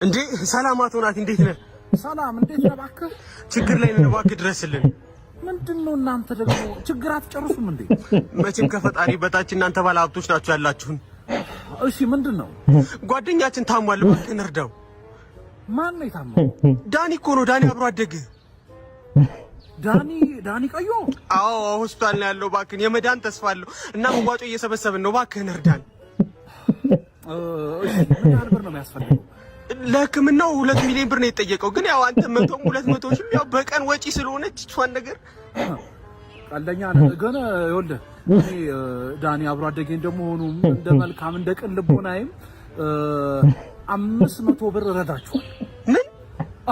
እንዴ፣ ሰላም አቶ ናቲ፣ እንዴት ነህ? ሰላም፣ እንዴት ነህ? እባክህ። ችግር ላይ ነን፣ እባክህ ድረስልን። ምንድን ነው እናንተ ደግሞ ችግር አትጨርሱም እንዴ? መቼም ከፈጣሪ በታች እናንተ ባለ ሀብቶች ናችሁ ያላችሁን። እሺ፣ ምንድን ነው? ጓደኛችን ታሟል፣ እባክህን እርዳው። ማን ነው የታመመው? ዳኒ እኮ ነው፣ ዳኒ አብሮ አደግ። ዳኒ? ዳኒ ቀዮ? አዎ፣ ሆስፒታል ነው ያለው። እባክህን፣ የመዳን ተስፋ አለው እና መዋጮ እየሰበሰብን ነው። እባክህን እርዳን። እሺ፣ ምን ያህል ብር ነው የሚያስፈልገው? ለሕክምናው 2 ሚሊዮን ብር ነው የጠየቀው። ግን ያው አንተ 100ም 200 ሺህም ያው በቀን ወጪ ስለሆነች እሷን ነገር ቀልደኛ ነህ። ግን ይኸውልህ፣ እኔ ዳኒ አብሮ አደጌ እንደመሆኑ፣ እንደ መልካም፣ እንደ ቅን ልቦናዬም 500 ብር እረዳችኋል። ምን?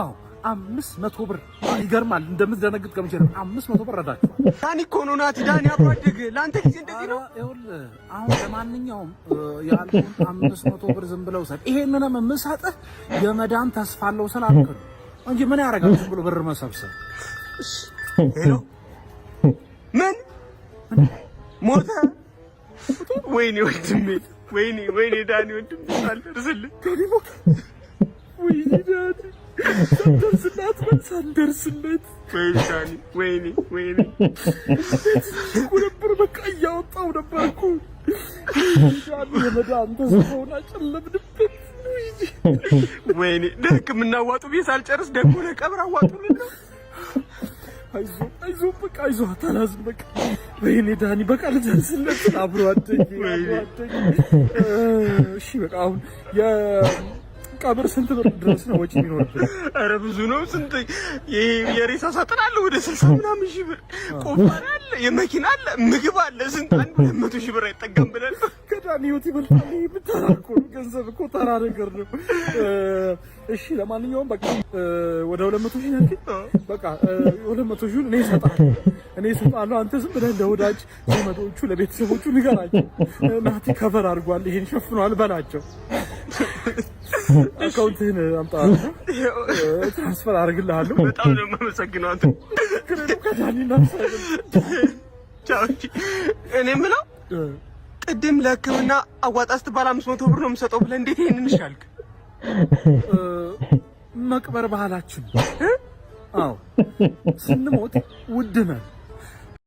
አዎ፣ 500 ብር። ይገርማል። እንደምትደነግጥ ገምቼ ነው። 500 ብር እረዳችኋል። ዳኒ እኮ ነው ናቲ፣ ዳኒ አብሮ አደግ። ለአንተ ጊዜ እንደዚህ ነው። ይኸውልህ፣ አሁን ለማንኛውም ያልኩህን 500 ብር ዝም ብለው ውሰድ። ይሄንንም የምሰጥህ የመዳን ተስፋ አለው ስላልክ ነው እንጂ ምን ያደርጋል ዝም ብሎ ብር መሰብሰብ። Hello፣ ምን ሞተ? ወይኔ ወንድሜ፣ ወይኔ ወይኔ፣ ዳኒ ወንድሜ ሳልደርስልህ። ወይኔ ዳኒ፣ ሳንደርስላት በል፣ ሳንደርስለት። ወይኔ ዳኒ፣ ወይኔ ወይኔ። እኮ ነበር፣ በቃ እያወጣው ነበር እኮ። ዳኒ የመዳን ተስፋውን አጨለምንበት። ወይኔ፣ ለሕክምና አዋጡ ብዬ ሳልጨርስ ደግሞ ለቀብር አዋጡልን ነው። አይዞ አይዞ፣ በቃ አይዞ፣ አታላዝን በቃ። ወይኔ ዳኒ፣ በቃ ልደርስለት፣ አብሮ አደጌ፣ አብሮ አደጌ። እሺ በቃ፣ አሁን የቀብር ስንት ብር ድረስ ነው ወጪ የሚኖርብን? ኧረ ብዙ ነው። ስንት ይሄ የሬሳ ሳጥን አለ፣ ወደ 60 ምናምን ሺህ ብር፣ ቆፋሪ አለ፣ የመኪና አለ፣ ምግብ አለ። ስንት አንድ 200,000 ብር አይጠጋም ብለን። ከዳኒ ህይወት ይበልጣል። ይሄ ተራ እኮ ነው፣ ገንዘብ እኮ ተራ ነገር ነው። እሺ ለማንኛውም በቃ ወደ 200,000 ያልከኝ፣ በቃ 200,000ን እኔ እሰጥሃለሁ፣ እኔ እሰጥሃለሁ። አንተ ዝም ብለህ ለወዳጅ ዘመዶቹ ለቤተሰቦቹ ንገራቸው። ናቲ cover አድርጓል፣ ይሄን ሸፍኗል በላቸው። Account ህን አምጣ፣ transfer አድርግልሃለሁ። በጣም ነው የማመሰግነው አንተ። ከዳኒ ነፍስ አይበልጥም። ቻው። እሺ። እኔ የምለው፣ ቅድም ለሕክምና አዋጣ ስትባል 500 ብር ነው የምሰጠው ብለህ እንዴት ይሄንን እሺ አልክ? መቅበር ባህላችን ነው። አዎ፣ ስንሞት ውድ ነን።